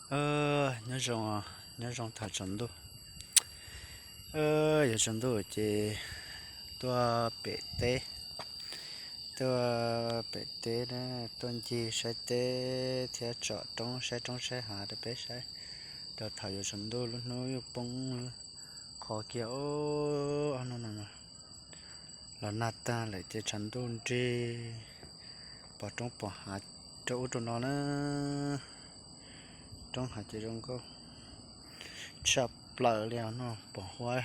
Nyob zoo, nyob zoo thaum tsaus ntuj. Yuav tsaus ntuj ces tuaj pem teb, tuaj pem teb na, tuaj ncig saib teb thiab tsom roob, saib roob saib hav rau peb saib, rau thaum yuav tsaus ntuj lub hnub yuav poob qho kiag ob hnub no los nag tag lawm ces tshav ntuj nrig, pom roob pom hav rau ub rau no na. Roob hav ces zoo nkauj tshaj plaws li no, pom huab,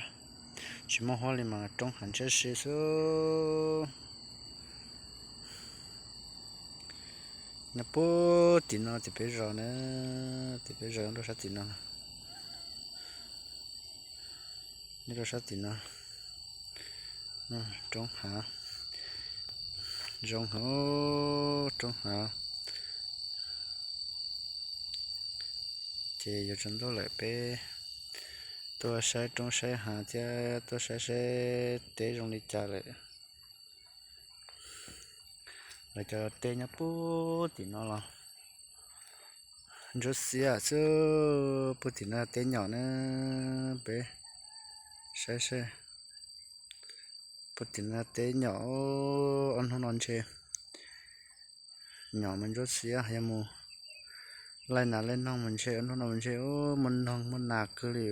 tsis muaj huab li mas roob hav ntshiab si xwb. Nyob puag tim no tim peb zos na, tim peb zos rau sab tim no, nyob rau sab tim no, roob hav, zoo heev roob hav. Ces yuav tsaus ntuj lawm peb tuaj saib roob saib hav thiab tuaj saib saib teb zoo li cas lawm. Lawv cov teb nyob puag tim no los ntsuab xiab xwb, puag tim no teb nyom na, peb saib saib. Puag tim no teb nyom, ob hnub no ntshe nyom mas ntsuab xiab, yog mus laij nas laij noog mas ntshe ob hnub no mas ntshe muaj noog muaj nas kawg li.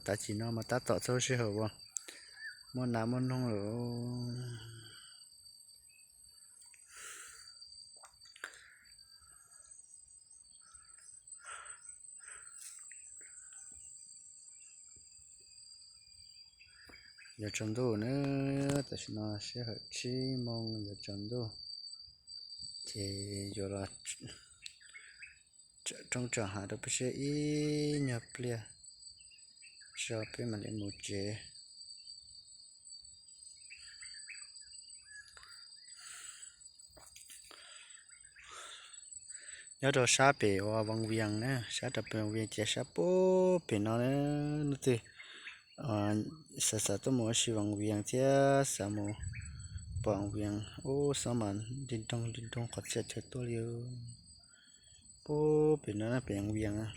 Tav chim no mas tab tom txog sij hawm uas muaj nas muaj noog lawm. Yuav tsaus ntuj na, tam sim no sij hawm tsib moos yuav tsaus ntuj, ces yuav los tsom roob tsom hav rau peb saib ib nyuag pliag, tso peb mam li mus tsev. Nyob rau sab pem uas Vaj Vias na, sab rau pem Vaj Vias ces sab puag pem no, leej twg xav xav tuaj mus ua si Vaj Vias thiab xav mus pom Vaj Vias ub xob mas nti nroog nti nroog qhov txhia chaw tuaj li. Puag pem no pem Vaj Vias,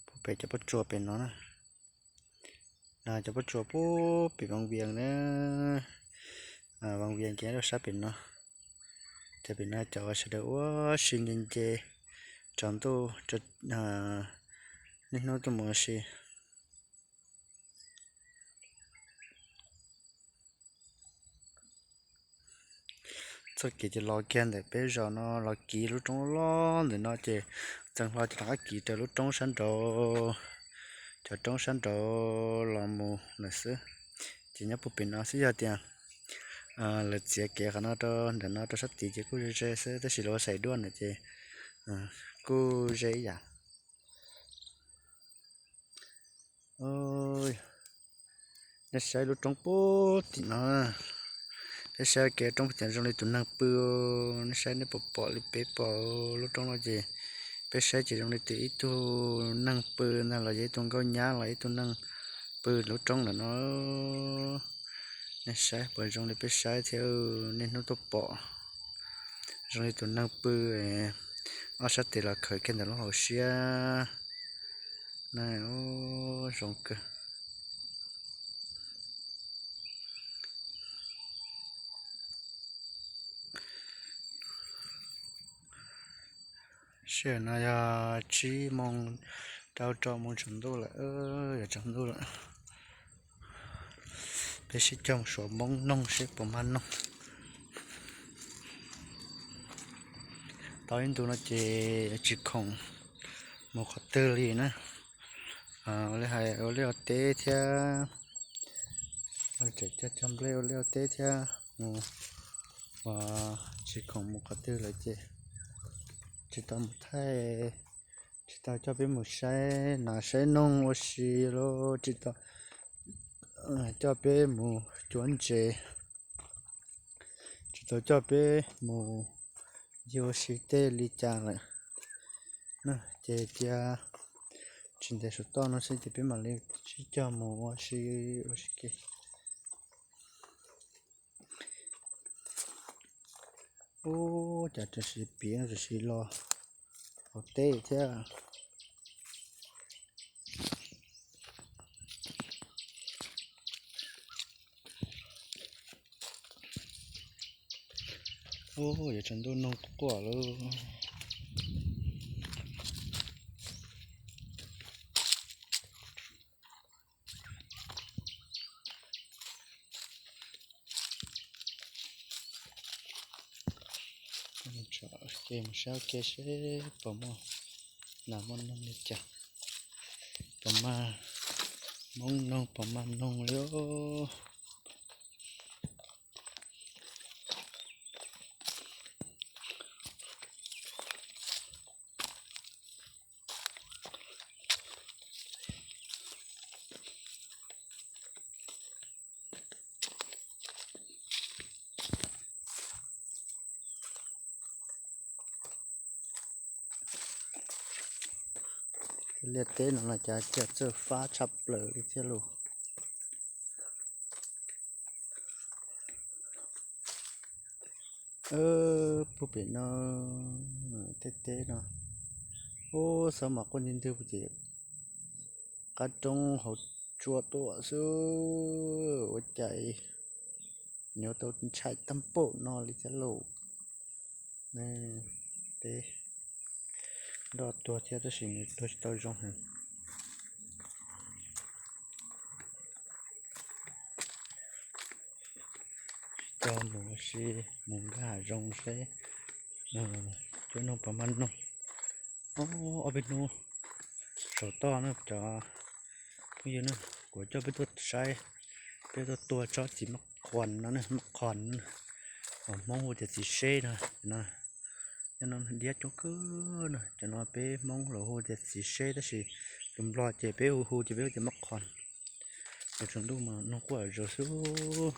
puag pem cov pob tsuas pem no na. Cov pob tsuas puag pem Vaj Vias na, Vaj Vias ces rau sab pem no. Cov pem no cov sawv daws ua si nce nce tsaus ntuj, niaj hnub tuaj mus ua si. Txoj kev ces los kiag ntawm peb zos no los kiv lub roob loj ntawm no ces txeev hlo ces rov qab kiv raws lub roob sab nraud, cov roob sab nraud los mus lawm xwb. Ces nyob puag pem no xwb, yog tias lawv txiav kev qhov no rau ntawm no rau sab tid ces kuj ze ze xwb, tab sis lawv ua xaim duaj ntawm ces kuj ze ib yam. Nej saib lub roob puag tim no, peb saib kev roob puag tim zoo li tus neeg pw. Nej saib nej puas pom li peb pom lub roob no ces peb saib ces zoo li tus ib tug neeg pw ntag los yog ib tug nkauj nyab los ib tug neeg pw lub roob ntawm no. Nej saib puas zoo li peb saib thiab, niaj hnub tuaj pom zoo li tus neeg pw, ob sab tes los khaws kiag ntawm lub hauv siab na. Zoo kawg. Sij hawm no yog tsib moos rau rau moos tsaus ntuj lawm, yuav tsaus ntuj lawm. Peb sib cog mus suav moob noog seb puas mag noog. Tau ib ntu no ces tsis khoom mus qhov twg li na. Ua li hais ua liaj ua teb thiab, tseem cog cog nplej ua liaj ua teb thiab mus, tsis khoom mus qhov twg lawm ces tsis tau mus thaij, tsis tau coj peb mus saib nas saib noog ua si los tsis tau coj peb mus cuab ntses, tsis tau coj peb mus ncig ua si tej li cas lawm. Ces cia tsis ntev saum toj no xwb ces peb mam li sib cog mus ua si, ua si ke. Ub, cas tam sim piav tam sim los, Haus teb thiab. Ub, yuav tsaus ntuj noog quaj lawm. Ces mus saib ua ke seb puas muaj nas muaj noog li cas, puas mag Hmoob noog, puas mag noog li os. Liaj teb no los cas txawj fab tshaj plaws li thiab lauj. Puag pem no, tej teb no, ub, xav mas quaj ntwg ntwg puag tim qab roob hauv tsua tuaj xwb, ua cas yuav tau ntshai tag npaum no li thiab lauj. Teb nroj tuag thiab tab sis nws tuag tsis tau zoo heev. Coj mus ua si, mus nkag hav zoov seb cuab noog puas mag noog. Ob peb hnub saum toj na cov phooj ywg na, kuv coj peb tuaj saib, peb tuaj tua tsob txiv mab qhos no na, mab qhos no, uas Hmoob hu tias txiv seb no, no, cov no diab coob kawg no, cov no peb Hmoob los hu tias txiv seb tab sis tus Nplog ces peb hu hu ces peb hu tias mab qhos. Yuav tsaus ntuj mas noog quaj zom zaws xwb.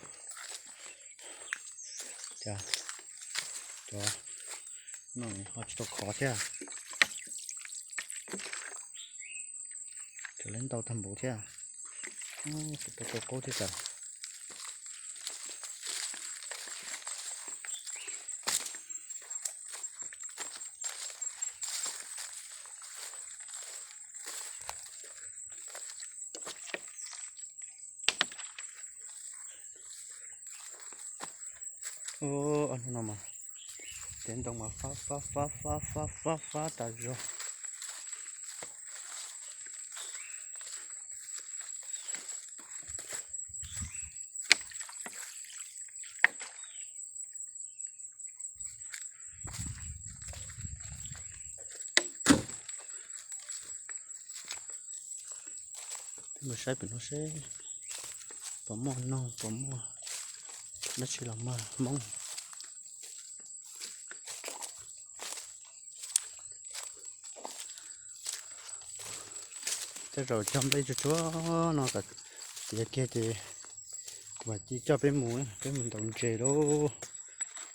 Cas cov no ho tsis tau khov thiab. Cov lawv ntau tag npaum thiab. Tsis tau tau qaub thiab cas. Ub, no mas, cov ntoo mas fab fab fab fab fab fab fab tas zog. Peb mus saib pem no seb puas muaj noog puas muaj dab tsi los mag Hmoob. Tej zaum cog nplej tsuag tsuag no kom tiav kiag ces kuv mam li coj peb mus, peb mus ntaus ntses lauj.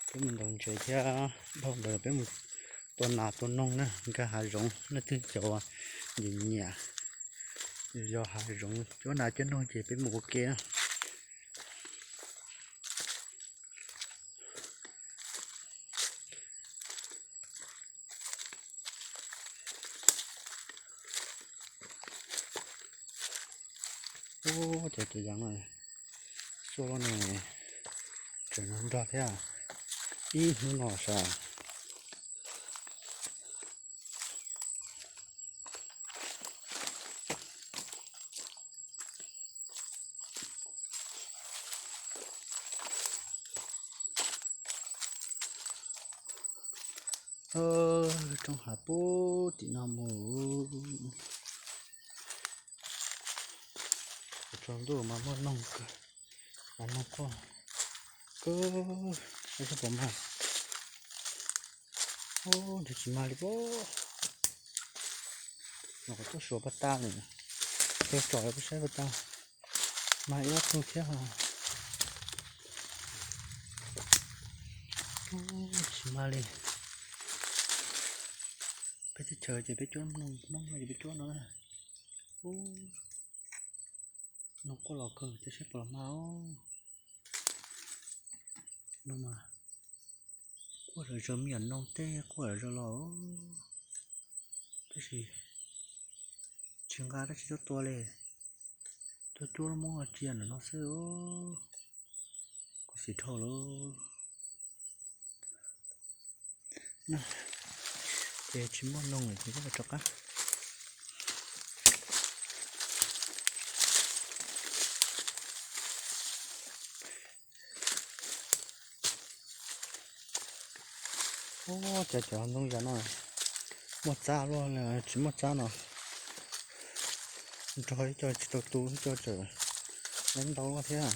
Peb mus ntaus ntses thiab dhau ntawd peb mus tua nas tua noog na, nkag hav zoov, leej twg cov nyiam nyiam yos hav zoov cuab nas cuab noog ces peb mus ua ke na. Ub, cov cov yas no, xuaj loj ne, tseem nrog thiab, ib hnub no sas. Roob hav puag tim no mus. Tsaus ntuj mas muaj noog kawg, mas noog quaj kawg, saib puas mag. Ub, ntshe tsis mag li pob. Mas kuv tuaj suav paj tag lawm, tuaj tsom peb saib paj tag, mag ib ob tug thiab. Ub, tsis mag li. Peb teb chaws ces peb cuab noog, Hmoob no ces peb cuab no na. Ub, noog quaj los kawg, tab sis puas los mag os. No mas, quaj zom zaws, me nyuam noog tej quaj zom zaws los. Tsis, tsis nqa dab tsi tuaj tua li, cuab cuab lub moob cia ntawm no xwb. Kuv xim dhau lawm. Ces tsis muaj noog lawm ces rov qab. Ub, cov cov ntoo yas no muaj txab luaj, tsis muaj txab no nrog ib co tsis tau tu ib co tseem ntau thiab.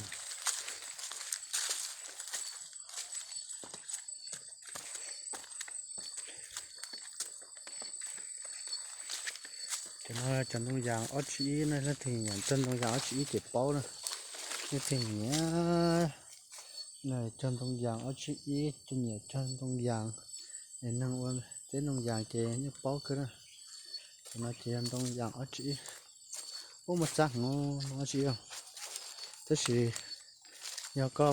Cov no cov ntoo yas ob tsis ib no, leej twg nyiam cog ntoo yas ob tsis ib ces paub na. Leej twg nyiam cog ntoo yas ob tsis ib, cov nyiam cog ntoo yas, es neeg ua teb ntoo yas ces yeej paub kawg na. Cov no ces yog ntoo yas ob tsis ib. Ub, muaj txab heev ntoo ob tsis ib. Tab sis yog koj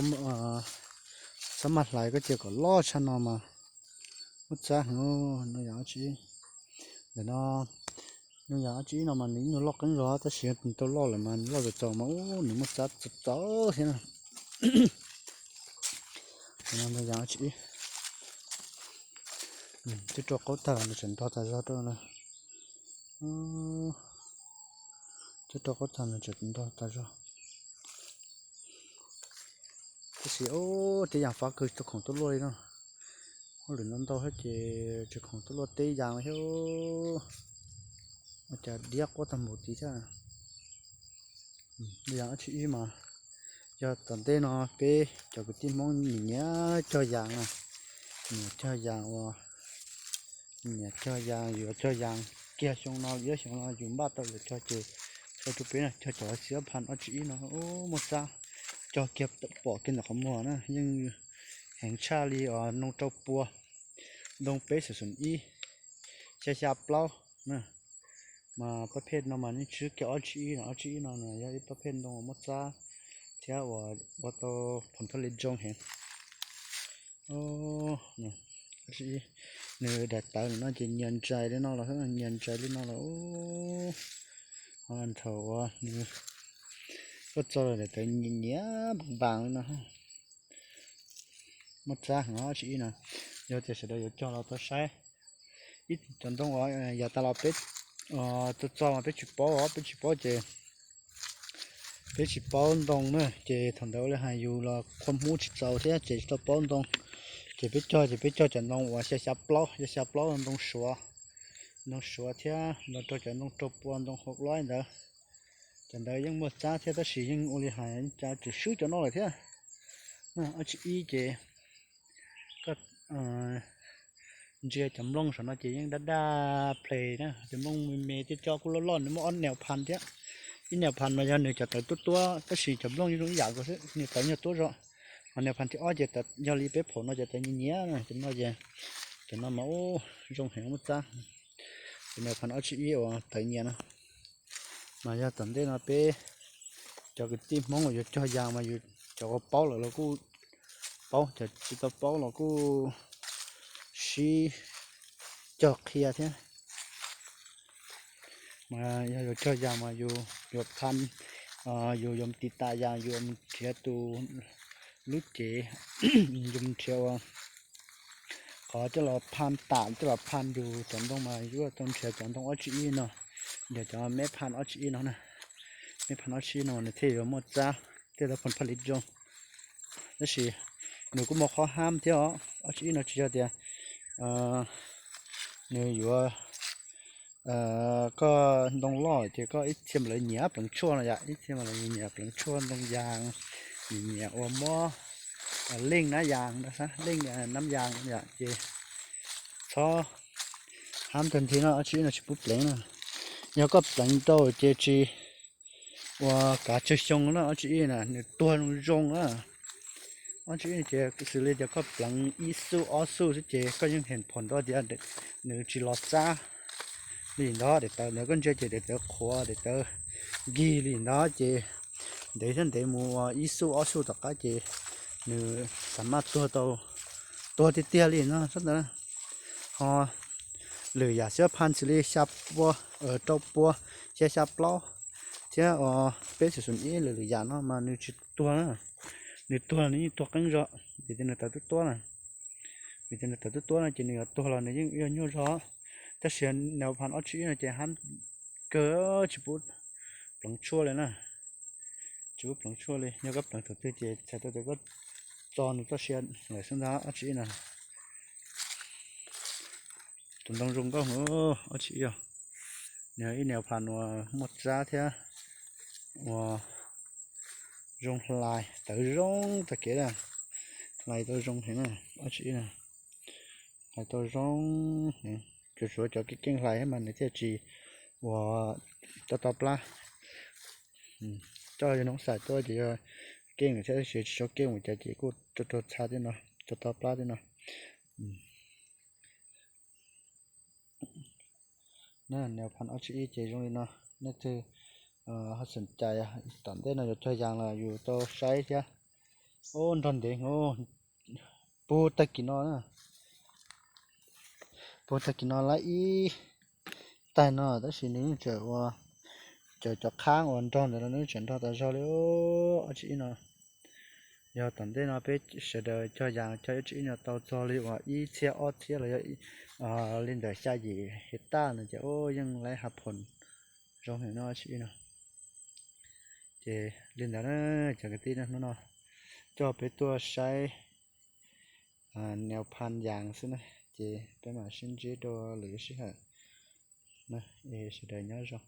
txhob maj hlais, koj cia kom loj tshaj no mas muaj txab heev ntoo yas ob tsis ib. Ntawm no ntoo yas ob tsis ib no mas nws ib nyuag loj qeeb zog tab sis nws tau loj lawm mas nws loj txaus txaus mas ub, nws muaj txab txaus txaus thiab na. Ntoo yas ob tsis ib, twb rau qaub tag nws tseem nrog tas zog rau na. Twb rau qaub tag nws tseem nrog tas zog. Tab sis ub, teb yas fab kawg, tsis tau khoom tuaj luaj li no. Hauj lwm ntau ntau thiab ces tsis khoom tuaj luaj teb yas thiab. Ua cas diab quaj tag npaum tid thiab. Yas ob tsis ib mas yog tom ntej no peb cov kwv tij Hmoob nyiam nyiam cog yas na, nyiam cog yas uas nyiam cog yas, yuav cog yas kiag xyoo no, ib xyoo no yus npaj tau yuav cog ces tso rau peb na, cog cov xiab phan ob tsis ib no, ub, muaj txab, cog kiag pom kiag ntawm qhov muag na, yeej heev tshaj li os, ntoo rau pua, ntoo peb xum xum ib, xya xya plaub na. Mas pab phej no mas yeej tswb kiag ob tsis ib no, ob tsis ib no yog ib pab phej ntoo uas muaj txab thiab uas ua tau phoom thaj li zoo heev. Nws daim tawv no ces nyias ntsais li no los, nyias ntsais li no los. Ho thaum uas nws tuaj txog daim tawv nyias nyias npaas npaas li no. Muaj txab heev ob tsis ib no, yog tias sawv daws yuav cog los tau saib. Ib cov ntoo uas yav tas los peb tuaj txog mas peb tsis paub os, peb tsis paub ces peb tsis paub ntoo na, ces thaum ntawd ua li hais yus los qhua hmub tsis txaus thiab ces tsis tau paub ntoo. Ces peb cog ces peb cog cov ntoo uas xya xya plaub, xya xya plaub ntoo suav, ntoo suav thiab los rau cov ntoo rau pua ntoo hauv loib ntawd. Cov ntawd yeej muaj txab thiab tab sis yeej ua li hais cas tseem swb cov no lawm thiab. Ob tsis ib ces koj ntsia cov nplooj saum no ces yeej daj daj ples na, cov nplooj me me coj coj kuj loj loj, nws muaj ob neu phan thiab. Ib neu phan mas yog nws cov tawv tuab tuab tab sis cov nplooj yeej zoo ib yam nkaus xwb, nws tawv nyuag tuab zog. Ho neu phan thib ob ces yog li peb phaum no cov tawv nyias nyias na, cov no ces, cov no mas ub zoo heev muaj txab. Cov neu phan ob tsis ib uas tawv nyias no mas yog tom ntej no peb cov kwv tij Hmoob uas yuav cog yas mas yus cov uas paub lawm los kuj paub, cov tsis tau paub los kuj sib cog qhia thiab. Mas yog yuav cog yas mas yus yuav phan, yus yuav mus tiv tas yas, yus mus nrhiav tus lub cev, yus mus nrhiav ua qhov coj los phan tam coj los phan yus cov ntoo mas yus tau nrhiav cov ntoo ob tsis ib no, nrhiav cov meb phan ob tsis ib no na. Meb phan ob tsis ib no nws thiaj yuav muaj txab, thiaj tau phoom thaj li zoo. Tab sis nws kuj muaj qhov hab thiab os, ob tsis ib no tsis yog tias nws yuav, koj ntoo loj ces koj ib txhia mam li nyiam pleev tshuaj no yom, ib txhia mam li nyiam pleev tshuaj ntoo yas, nyiam nyiam ua muab leej nab yas, leej nab yas yom, ces txhob hab tag nrho no, ob tsis ib no tsis pub pleev na. Yog koj pleev rau ces tsis ua kav tsawg xyoo na, ob tsis ib na nws tuag zoo zoo na. Ob tsis ib ces xws li tias koj pleev ib xuj ob xuj xwb ces koj yeej heem phoom rau tias nws tsis los txab li ntawd, daim tawv ntawd koj ntsia ces daim tawv qhuav daim tawv nkig li ntawd ces ntev thiab ntev mus ua ib xuj ob xuj tom qab ces nws xam maj tuag tau, tuag tiag tiag li no sab ntawd. Ho Lwm yam xyoob phan xws li xya pua, rau pua, xya xya plaub, thiab peb xum xum ib lwm lwm yam no mas nws tsis tuag na. Nws tuag nws yeej tuag qeeb zog vim tias nws tawv tub tuab na. Vim tias nws tawv tub tuab no ces nws yuav tuag los nws yeej yuav nyuaj zog. Tab sis nws phan ob tsib ib no ces hab kawg, tsis pub pleev tshuaj li na. Tsis pub pleev tshuaj li, yog koj pleev thaum twg ces txhais tau tias koj txo nws txoj sia lawm xwb ntag ob tsib ib no. Tus ntoo zoo nkauj ob tsib ib os. Nws yog ib nws phan uas muaj tsab thiab uas zoo hlais tawv zoo tag kev, hlais tau zoo heev na, ob tsib ib no. Hlais tau zoo heev, tsuas tshuav cov keej keej hlais mas nws thiaj tsis uas to to plab. Coj yog noob xais tuaj ces yog keej thiab, tab sis tsis tshua keej mus cas ces kuj rau rau txha thiab no, to to plab thiab no. Nws phan ob tsib ib ces zoo li no, nej twg ho xom cai tom ntej no yuav cog yas los yus tau saib thiab. Ub, nrog ntev heev, puag tag kis no na, puag tag kis no lawm ib taig no tab sis nws yeej tseem ua, cov cov qhab uas nrog ntawd los nws tseem nrog tas zog li ob tsib ib no. Yog tom ntej no peb sawv daws cog yas cog ob tsib ib no tau txog li uas ib txhiab ob txhiab los yog li ntawm xya yim hais tag no ces ub yeej laib ha phoom zoo heev no ob tsib ib no. Ces li ntawd na, cov kwv tij, hnub no coj peb tuaj saib nws phan yas xwb na, ces peb mam sib ntsib dua lwm sij hawm. Sawv daws nyob zoo.